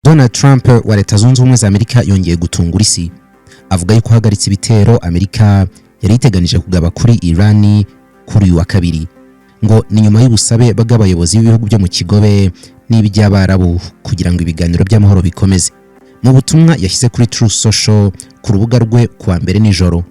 Donald Trump wa Leta Zunze Ubumwe za Amerika yongeye gutungura isi, avuga yuko ahagaritse ibitero Amerika yari iteganije kugaba kuri Iran kuri uyu wa kabiri. Ngo ni nyuma y'ubusabe bw'abayobozi b'ibihugu byo mu Kigobe n'iby'Abarabu kugira ngo ibiganiro by'amahoro bikomeze. Mu butumwa yashyize kuri Truth Social, ku rubuga rwe, kuwa mbere nijoro,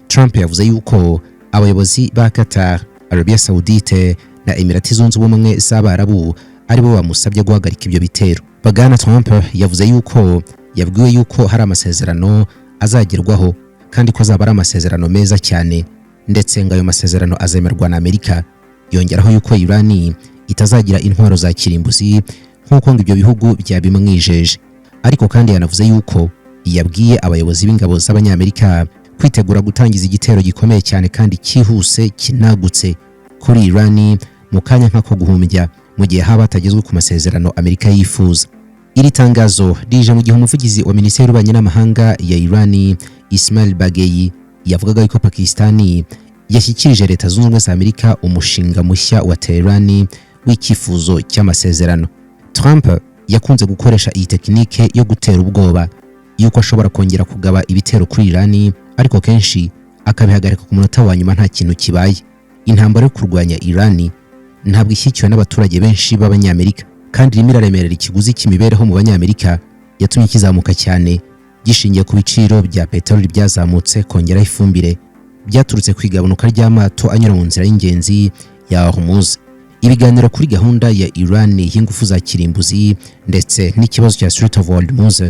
Trump yavuze yuko abayobozi ba Qatar, Arabia Saudite na Emirati Zunze Ubumwe z'Abarabu aribo bamusabye guhagarika ibyo bitero. Bwana Trump yavuze yuko yabwiwe yuko hari amasezerano azagerwaho kandi ko azaba ari amasezerano meza cyane, ndetse ngo ayo masezerano azemerwa na Amerika. Yongeraho yuko Iran itazagira intwaro za kirimbuzi nk'uko ngo ibyo bihugu byabimwijeje. Ariko kandi yanavuze yuko yabwiye abayobozi b'ingabo z'Abanyamerika kwitegura gutangiza igitero gikomeye cyane kandi cyihuse kinagutse kuri Iran mu kanya nk'ako guhumbya, mu gihe haba hatagezwe ku masezerano Amerika yifuza. Iri tangazo rije mu gihe umuvugizi wa Minisiteri y'Ububanyi n'Amahanga ya Iran, Ismail Baghaei, yavugaga yuko Pakistani yashyikirije Leta Zunze Ubumwe za Amerika umushinga mushya wa Tehran w'icyifuzo cy'amasezerano. Trump yakunze gukoresha iyi tekinike yo gutera ubwoba yuko ashobora kongera kugaba ibitero kuri Iran, ariko kenshi akabihagarika ku munota wa nyuma nta kintu kibaye. Intambara yo kurwanya Iran ntabwo ishyigikiwe n'abaturage benshi b'Abanyamerika, kandi irimo iraremerera ikiguzi cy'imibereho mu Banyamerika, yatumye kizamuka cyane, gishingiye ku biciro bya peteroli byazamutse, kongeraho ifumbire, byaturutse ku igabanuka ry'amato anyura mu nzira y'ingenzi ya Hormuz. Ibiganiro kuri gahunda ya Iran y'ingufu za kirimbuzi ndetse n'ikibazo cya Strait of Hormuz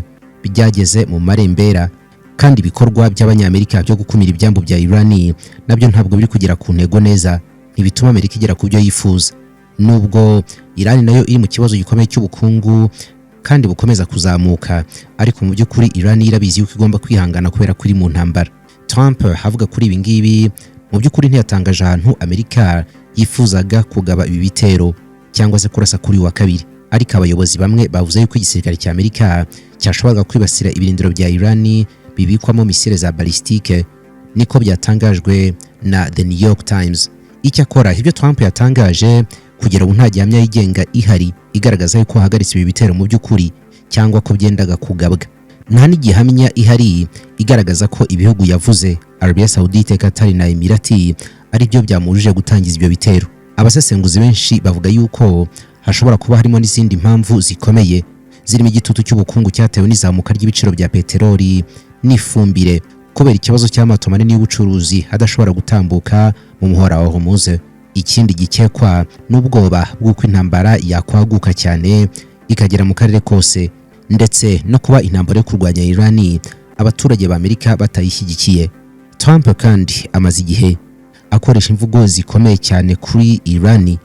byageze mu marembera, kandi ibikorwa by'Abanyamerika byo gukumira ibyambu bya Iran nabyo ntabwo biri kugera ku ntego neza, ntibituma Amerika igera ku byo yifuza. Nubwo Iran nayo iri mu kibazo gikomeye cy'ubukungu kandi bukomeza kuzamuka, ariko mu by'ukuri Iran irabizi yuko igomba kwihangana kubera ko iri mu ntambara. Trump avuga kuri ibi ngibi, mu by'ukuri ntiyatangaje ahantu Amerika yifuzaga kugaba ibi bitero cyangwa se kurasa kuri uyu wa kabiri, ariko abayobozi bamwe bavuze yuko igisirikare cya Amerika cyashoboraga kwibasira ibirindiro bya Iran bibikwamo misile za ballistique, niko byatangajwe na The New York Times. Icyakora ibyo Trump yatangaje, kugera ubu nta gihamya yigenga ihari igaragaza yuko ahagaritse ibi bitero mu by'ukuri cyangwa ko byendaga kugabwa. Nta n'igihamya ihari igaragaza ko ibihugu yavuze, Arabia Saudite, Qatar na Emirati, ari byo byamubujije gutangiza ibyo bitero. Abasesenguzi benshi bavuga yuko hashobora kuba harimo n'izindi mpamvu zikomeye, zirimo igitutu cy'ubukungu cyatewe n'izamuka ry'ibiciro bya peteroli n'ifumbire kubera ikibazo cy'amato manini y'ubucuruzi adashobora gutambuka mu muhora wa Hormuz. Ikindi gikekwa n'ubwoba bw'uko intambara yakwaguka cyane ikagera mu karere kose, ndetse no kuba intambara yo kurwanya Iran abaturage ba Amerika batayishyigikiye. Trump kandi amaze igihe akoresha imvugo zikomeye cyane kuri Iran,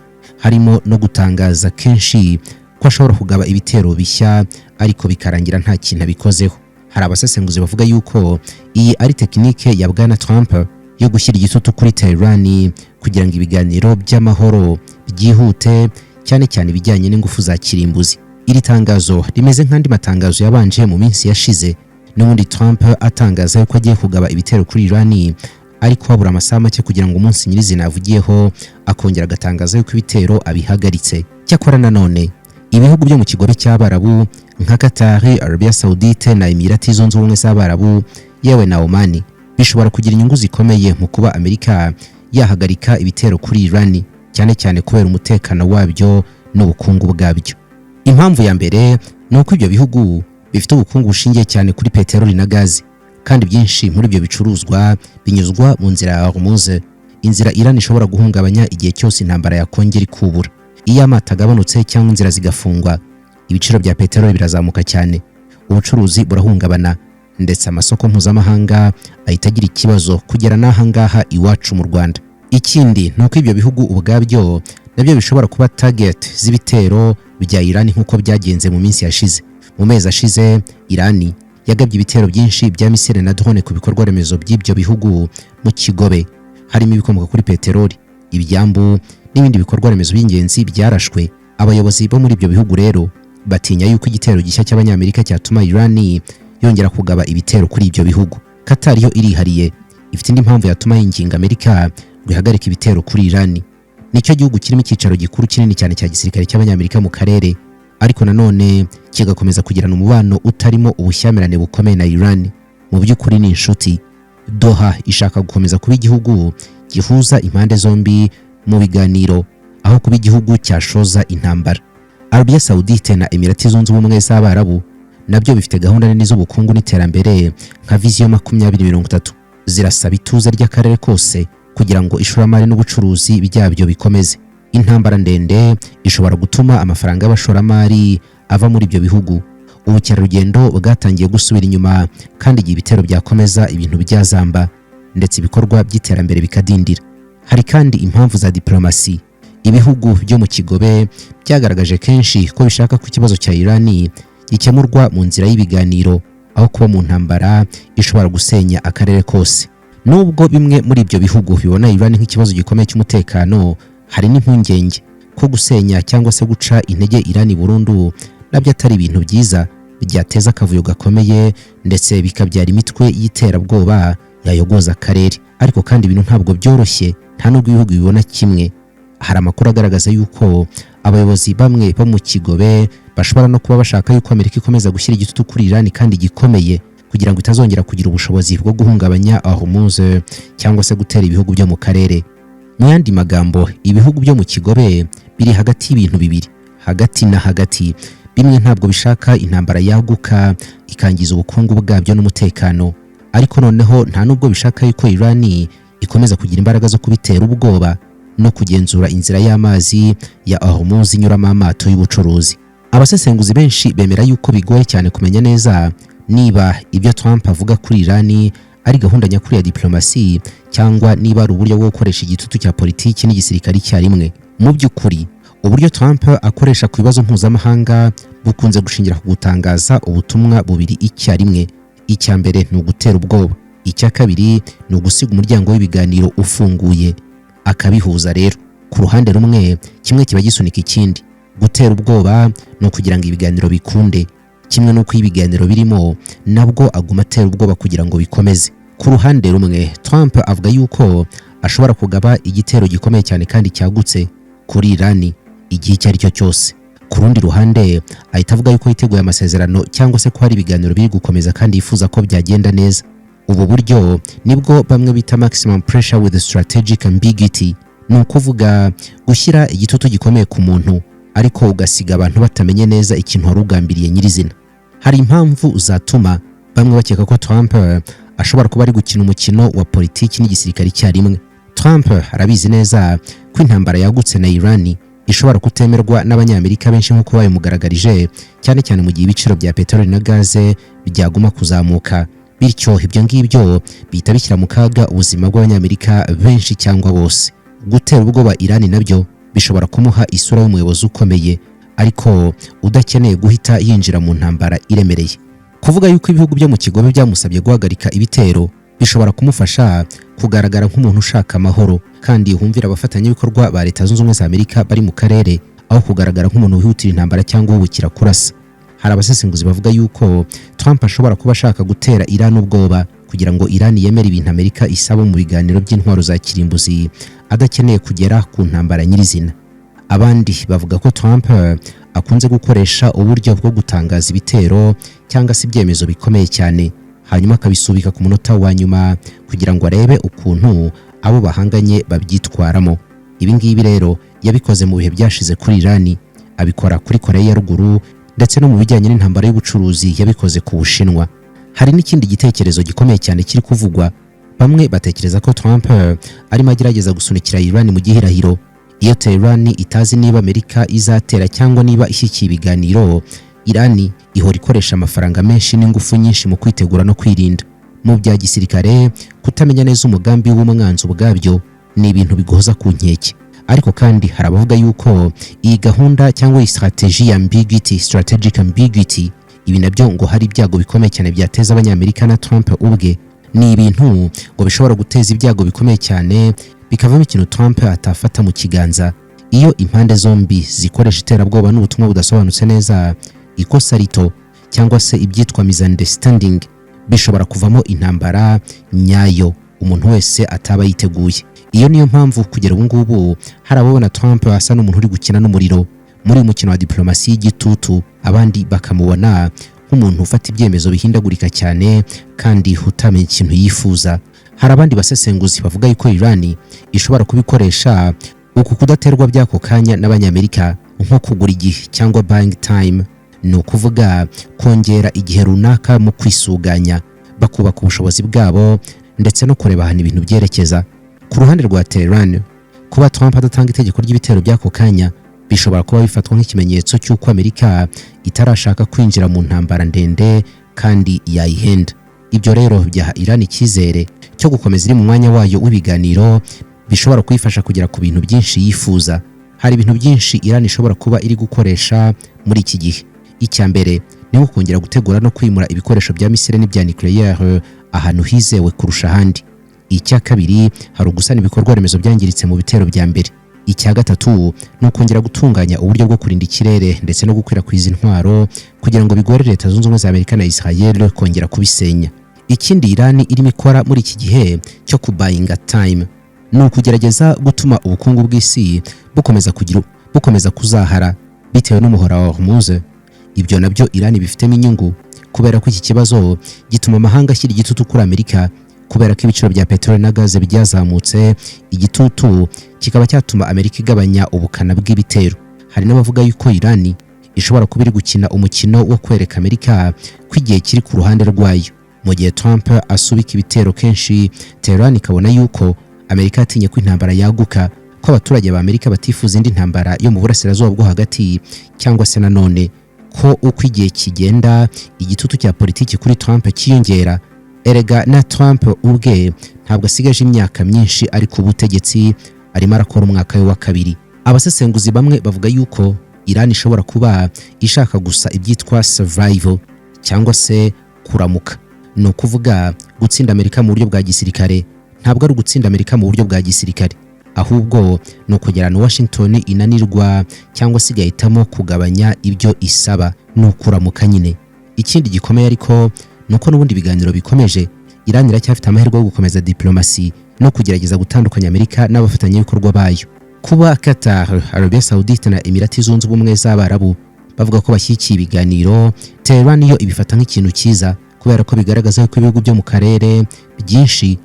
harimo no gutangaza kenshi ko ashobora kugaba ibitero bishya, ariko bikarangira nta kintu abikozeho. Hari abasesenguzi bavuga yuko iyi ari tekinike ya Bwana Trump yo gushyira igitutu kuri Tehran kugira ngo ibiganiro by'amahoro byihute, cyane cyane ibijyanye n'ingufu za kirimbuzi. Iri tangazo rimeze nk'andi matangazo yabanje mu minsi yashize, n'ubundi Trump atangaza yuko agiye kugaba ibitero kuri Iran, ariko habura amasaha make kugira ngo umunsi nyirizina yavugiyeho akongera agatangaza yuko ibitero abihagaritse. Cyakora nanone ibihugu byo mu Kigobe cy'Abarabu nka Qatar, Arabia Saudite na Emirati Zunze Ubumwe z'Abarabu, yewe na Oman, bishobora kugira inyungu zikomeye mu kuba Amerika yahagarika ibitero kuri Iran, cyane cyane kubera umutekano wabyo n'ubukungu bwabyo. Impamvu ya mbere ni uko ibyo bihugu bifite ubukungu bushingiye cyane kuri peteroli na gazi, kandi byinshi muri ibyo bicuruzwa binyuzwa mu nzira ya Hormuz, inzira Iran ishobora guhungabanya igihe cyose intambara yakongera ikubura. Iyo amato agabanutse cyangwa inzira zigafungwa, ibiciro bya peteroli birazamuka cyane, ubucuruzi burahungabana, ndetse amasoko mpuzamahanga ahita agira ikibazo kugera n'aha ngaha iwacu mu Rwanda. Ikindi ni uko ibyo bihugu ubwabyo nabyo bishobora kuba target z'ibitero bya Iran nk'uko byagenze mu minsi yashize. Mu mezi ashize, Iran yagabye ibitero byinshi bya misile na drone ku bikorwa remezo by'ibyo bihugu mu Kigobe, harimo ibikomoka kuri peteroli, ibyambu n'ibindi bikorwa remezo by'ingenzi byarashwe. Abayobozi bo muri ibyo bihugu rero batinya yuko igitero gishya cy'Abanyamerika cyatuma Iran yongera kugaba ibitero kuri ibyo bihugu. Qatar yo irihariye, ifite indi mpamvu yatuma yinginga Amerika ngo ihagarike ibitero kuri Iran. Nicyo gihugu kirimo icyicaro gikuru kinini cyane cya gisirikare cy'Abanyamerika mu karere. Ariko nanone kigakomeza kugirana umubano utarimo ubushyamirane bukomeye na Iran. Mu by'ukuri ni inshuti. Doha ishaka gukomeza kuba igihugu gihuza impande zombi mu biganiro, aho kuba igihugu cyashoza intambara. Arabia Saudite na Emirati Zunze Ubumwe z'Abarabu nabyo bifite gahunda nini z'ubukungu n'iterambere nka Vision 2030. Zirasaba ituze ry'akarere kose kugira ngo ishoramari n'ubucuruzi byabyo bikomeze. Intambara ndende ishobora gutuma amafaranga y'abashoramari ava muri ibyo bihugu. Ubukerarugendo bwatangiye gusubira inyuma, kandi igihe ibitero byakomeza, ibintu byazamba ndetse ibikorwa by'iterambere bikadindira. Hari kandi impamvu za diplomasi. Ibihugu byo mu Kigobe byagaragaje kenshi ko bishaka ko ikibazo cya Irani gikemurwa mu nzira y'ibiganiro, aho kuba mu ntambara ishobora gusenya akarere kose. Nubwo bimwe muri ibyo bihugu bibona Iran nk'ikibazo gikomeye cy'umutekano, hari n'impungenge ko gusenya cyangwa se guca intege Iran burundu nabyo atari ibintu byiza, byateza akavuyo gakomeye ndetse bikabyara imitwe y'iterabwoba yayogoza akarere. Ariko kandi ibintu ntabwo byoroshye, nta nubwo ibihugu bibona kimwe. Hari amakuru agaragaza yuko abayobozi bamwe bo mu Kigobe bashobora no kuba bashaka yuko Amerika ikomeza gushyira igitutu kuri Iran kandi gikomeye, kugira ngo itazongera kugira ubushobozi bwo guhungabanya Hormuz cyangwa se gutera ibihugu byo mu karere. Mu yandi magambo, ibihugu byo mu Kigobe biri hagati y'ibintu bibiri, hagati na hagati. Bimwe ntabwo bishaka intambara yaguka ikangiza ubukungu bwabyo n'umutekano, ariko noneho nta nubwo bishaka yuko Iran ikomeza kugira imbaraga zo kubitera ubwoba no kugenzura inzira y'amazi ya Hormuz inyuramo amato y'ubucuruzi. Abasesenguzi benshi bemera yuko bigoye cyane kumenya neza niba ibyo Trump avuga kuri Iran ari gahunda nyakuri ya diplomasi, cyangwa niba ari uburyo bwo gukoresha igitutu cya politiki n'igisirikare icyarimwe. Mu by'ukuri, uburyo Trump akoresha ku bibazo mpuzamahanga bukunze gushingira ku gutangaza ubutumwa bubiri icyarimwe. Icya mbere ni ugutera ubwoba, icya kabiri ni ugusiga umuryango w'ibiganiro ufunguye. Akabihuza rero. Ku ruhande rumwe, kimwe kiba gisunika ikindi. Gutera ubwoba ni ukugira ngo ibiganiro bikunde, kimwe n'uko iyo ibiganiro birimo nabwo aguma atera ubwoba kugira ngo bikomeze. Ku ruhande rumwe, Trump avuga yuko ashobora kugaba igitero gikomeye cyane kandi cyagutse kuri Iran igihe icyo ari cyo cyose. Ku rundi ruhande, ahita avuga yuko yiteguye amasezerano, cyangwa se ko hari ibiganiro biri gukomeza kandi yifuza ko byagenda neza. Ubu buryo nibwo bamwe bita maximum pressure with strategic ambiguity. Ni ukuvuga gushyira igitutu gikomeye ku muntu, ariko ugasiga abantu batamenye neza ikintu wari ugambiriye nyirizina. Hari impamvu zatuma bamwe bakeka ko Trump ashobora kuba ari gukina umukino wa politiki n'igisirikare icyarimwe. Trump arabizi neza ko intambara yagutse na Iran ishobora kutemerwa n'Abanyamerika benshi nk'uko babimugaragarije, cyane cyane mu gihe ibiciro bya peteroli na gaze byaguma kuzamuka. Bityo ibyo ngibyo bihita bishyira mu kaga ubuzima bw'Abanyamerika benshi cyangwa bose. Gutera ubwoba Iran nabyo bishobora kumuha isura y'umuyobozi ukomeye, ariko udakeneye guhita yinjira mu ntambara iremereye. Kuvuga yuko ibihugu byo mu Kigobe byamusabye guhagarika ibitero bishobora kumufasha kugaragara nk'umuntu ushaka amahoro kandi yumvira abafatanyabikorwa ba Leta Zunze Ubumwe za Amerika bari mu karere, aho kugaragara nk'umuntu wihutira intambara cyangwa uhubukira kurasa. Hari abasesenguzi bavuga yuko Trump ashobora kuba ashaka gutera Iran ubwoba kugira ngo Iran yemere ibintu Amerika isaba mu biganiro by'intwaro za kirimbuzi, adakeneye kugera ku ntambara nyirizina. Abandi bavuga ko Trump akunze gukoresha uburyo bwo gutangaza ibitero cyangwa se ibyemezo bikomeye cyane, hanyuma akabisubika ku munota wa nyuma kugira ngo arebe ukuntu abo bahanganye babyitwaramo. Ibi ngibi rero yabikoze mu bihe byashize kuri Iran, abikora kuri Korea ya Ruguru, ndetse no mu bijyanye n'intambara y'ubucuruzi yabikoze ku Bushinwa. Hari n'ikindi gitekerezo gikomeye cyane kiri kuvugwa. Bamwe batekereza ko Trump arimo agerageza gusunikira Iran mu gihirahiro. Iyo Tehran itazi niba Amerika izatera cyangwa niba ishyigikiye ibiganiro, Iran ihora ikoresha amafaranga menshi n'ingufu nyinshi mu kwitegura no kwirinda. Mu bya gisirikare, kutamenya neza umugambi w'umwanzi ubwabyo ni ibintu biguhoza ku nkeke. Ariko kandi hari abavuga yuko iyi gahunda cyangwa iyi strategy ya ambiguity, strategic ambiguity, ibi nabyo ngo hari ibyago bikomeye cyane byateza Abanyamerika na Trump ubwe. Ni ibintu ngo bishobora guteza ibyago bikomeye cyane, bikavamo ikintu Trump atafata mu kiganza. Iyo impande zombi zikoresha iterabwoba n'ubutumwa budasobanutse neza, ikosa rito cyangwa se ibyitwa misunderstanding bishobora kuvamo intambara nyayo umuntu wese ataba yiteguye. Iyo niyo mpamvu kugera ubu ngubu hari ababona Trump asa n'umuntu uri gukina n'umuriro. Mu by'ukuri, Muri uyu mukino wa diplomasi y'igitutu, abandi bakamubona nk'umuntu ufata ibyemezo bihindagurika cyane kandi utamenya ikintu yifuza. Hari abandi basesenguzi bavuga yuko Iran ishobora kubikoresha uku kudaterwa by'ako kanya n'Abanyamerika nko kugura igihe cyangwa buying time, ni ukuvuga kongera igihe runaka mu kwisuganya, bakubaka ubushobozi bwabo ndetse no kureba ahantu ibintu byerekeza. Ku ruhande rwa Tehran, kuba Trump adatanga itegeko ry'ibitero by'ako kanya bishobora kuba bifatwa nk'ikimenyetso cy'uko Amerika itarashaka kwinjira mu ntambara ndende kandi yayihenda. Ibyo rero byaha Iran icyizere cyo gukomeza iri mu mwanya wayo w'ibiganiro, bishobora kuyifasha kugera ku bintu byinshi yifuza. Hari ibintu byinshi Iran ishobora kuba iri gukoresha muri iki gihe. Icya mbere ni nko kongera gutegura no kwimura ibikoresho bya misile n'ibya nucléaire ahantu hizewe kurusha ahandi. Icya kabiri, hari ugusana ibikorwa remezo byangiritse mu bitero bya mbere. Icya gatatu ni ukongera gutunganya uburyo bwo kurinda ikirere ndetse no gukwirakwiza intwaro kugira ngo bigore Leta Zunze Ubumwe za Amerika na Israel kongera kubisenya. Ikindi Iran irimo ikora muri iki gihe cyo kubuyinga time ni ukugerageza gutuma ubukungu bw'isi bukomeza kuzahara bitewe n'umuhora wa Hormuz. Ibyo nabyo Iran bifitemo inyungu, kubera ko iki kibazo gituma amahanga ashyira igitutu kuri Amerika, kubera ko ibiciro bya peteroli na gaze byazamutse, igitutu kikaba cyatuma Amerika igabanya ubukana bw'ibitero. Hari n'abavuga yuko Iran ishobora kuba iri gukina umukino wo kwereka Amerika ko igihe kiri ku ruhande rwayo. Mu gihe Trump asubika ibitero kenshi, Tehran ikabona yuko Amerika yatinye ko intambara yaguka, ko abaturage ba Amerika batifuza indi ntambara yo mu Burasirazuba bwo Hagati, cyangwa se nanone ko uko igihe kigenda igitutu cya politiki kuri Trump cyiyongera. Erega na Trump ubwe ntabwo asigaje imyaka myinshi ari ku butegetsi, arimo arakora umwaka we wa kabiri. Abasesenguzi bamwe bavuga yuko Iran ishobora kuba ishaka gusa ibyitwa survival cyangwa se kuramuka, ni ukuvuga gutsinda Amerika mu buryo bwa gisirikare. Ntabwo ari ugutsinda Amerika mu buryo bwa gisirikare, ahubwo ni ukugerana Washington inanirwa cyangwa se igahitamo kugabanya ibyo isaba, ni ukuramuka nyine. Ikindi gikomeye ariko ni uko n'ubundi biganiro bikomeje, Iran iracyafite amahirwe yo gukomeza diplomasi no kugerageza gutandukanya Amerika n'abafatanyabikorwa bayo. Kuba Qatar, Arabia Saoudite na Emirati Zunze Ubumwe z'Abarabu bavuga ko bashyigikiye ibiganiro, Tehran yo ibifata nk'ikintu cyiza, kubera ko bigaragaza ko ibihugu byo mu karere byinshi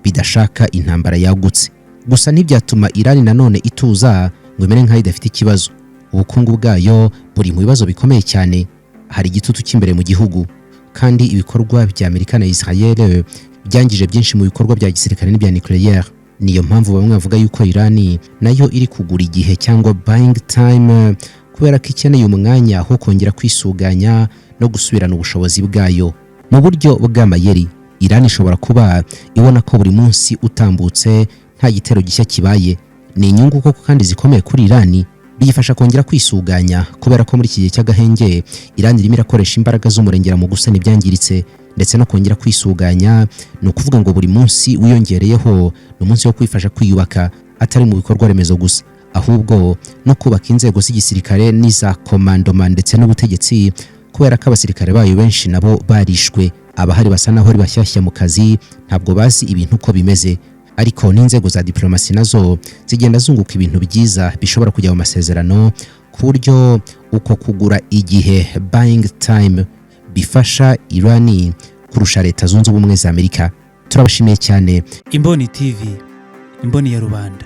bidashaka intambara yagutse. Gusa ntibyatuma Iran nanone ituza ngo imere nk'aho idafite ikibazo. Ubukungu bwayo buri mu bibazo bikomeye cyane, hari igitutu cy'imbere mu gihugu, kandi ibikorwa bya Amerika na Israel byangije byinshi mu bikorwa bya gisirikare n'ibya nucléaire. Niyo mpamvu bamwe bavuga yuko Iran nayo iri kugura igihe cyangwa buying time, kubera ko ikeneye umwanya wo kongera kwisuganya no gusubirana ubushobozi bwayo. Mu buryo bw'amayeri, Iran ishobora kuba ibona ko buri munsi utambutse nta gitero gishya kibaye ni inyungu koko kandi zikomeye kuri Iran, biyifasha kongera kwisuganya, kubera ko muri iki gihe cy'agahenge Iran irimo irakoresha imbaraga z'umurengera mu gusana ibyangiritse ndetse no kongera kwisuganya. Ni ukuvuga ngo buri munsi wiyongereyeho ni umunsi wo kwifasha kwiyubaka, atari mu bikorwa remezo gusa, ahubwo no kubaka inzego z'igisirikare n'iza komandoma ndetse n'ubutegetsi, kubera ko abasirikare bayo benshi nabo barishwe, abahari basa naho ari bashyashya mu kazi, ntabwo bazi ibintu uko bimeze. Ariko n'inzego za diplomasi nazo zigenda zunguka ibintu byiza bishobora kujya mu masezerano, ku buryo uko kugura igihe, buying time, bifasha Iran kurusha Leta Zunze Ubumwe za Amerika. Turabashimiye cyane. Imboni TV, imboni ya rubanda.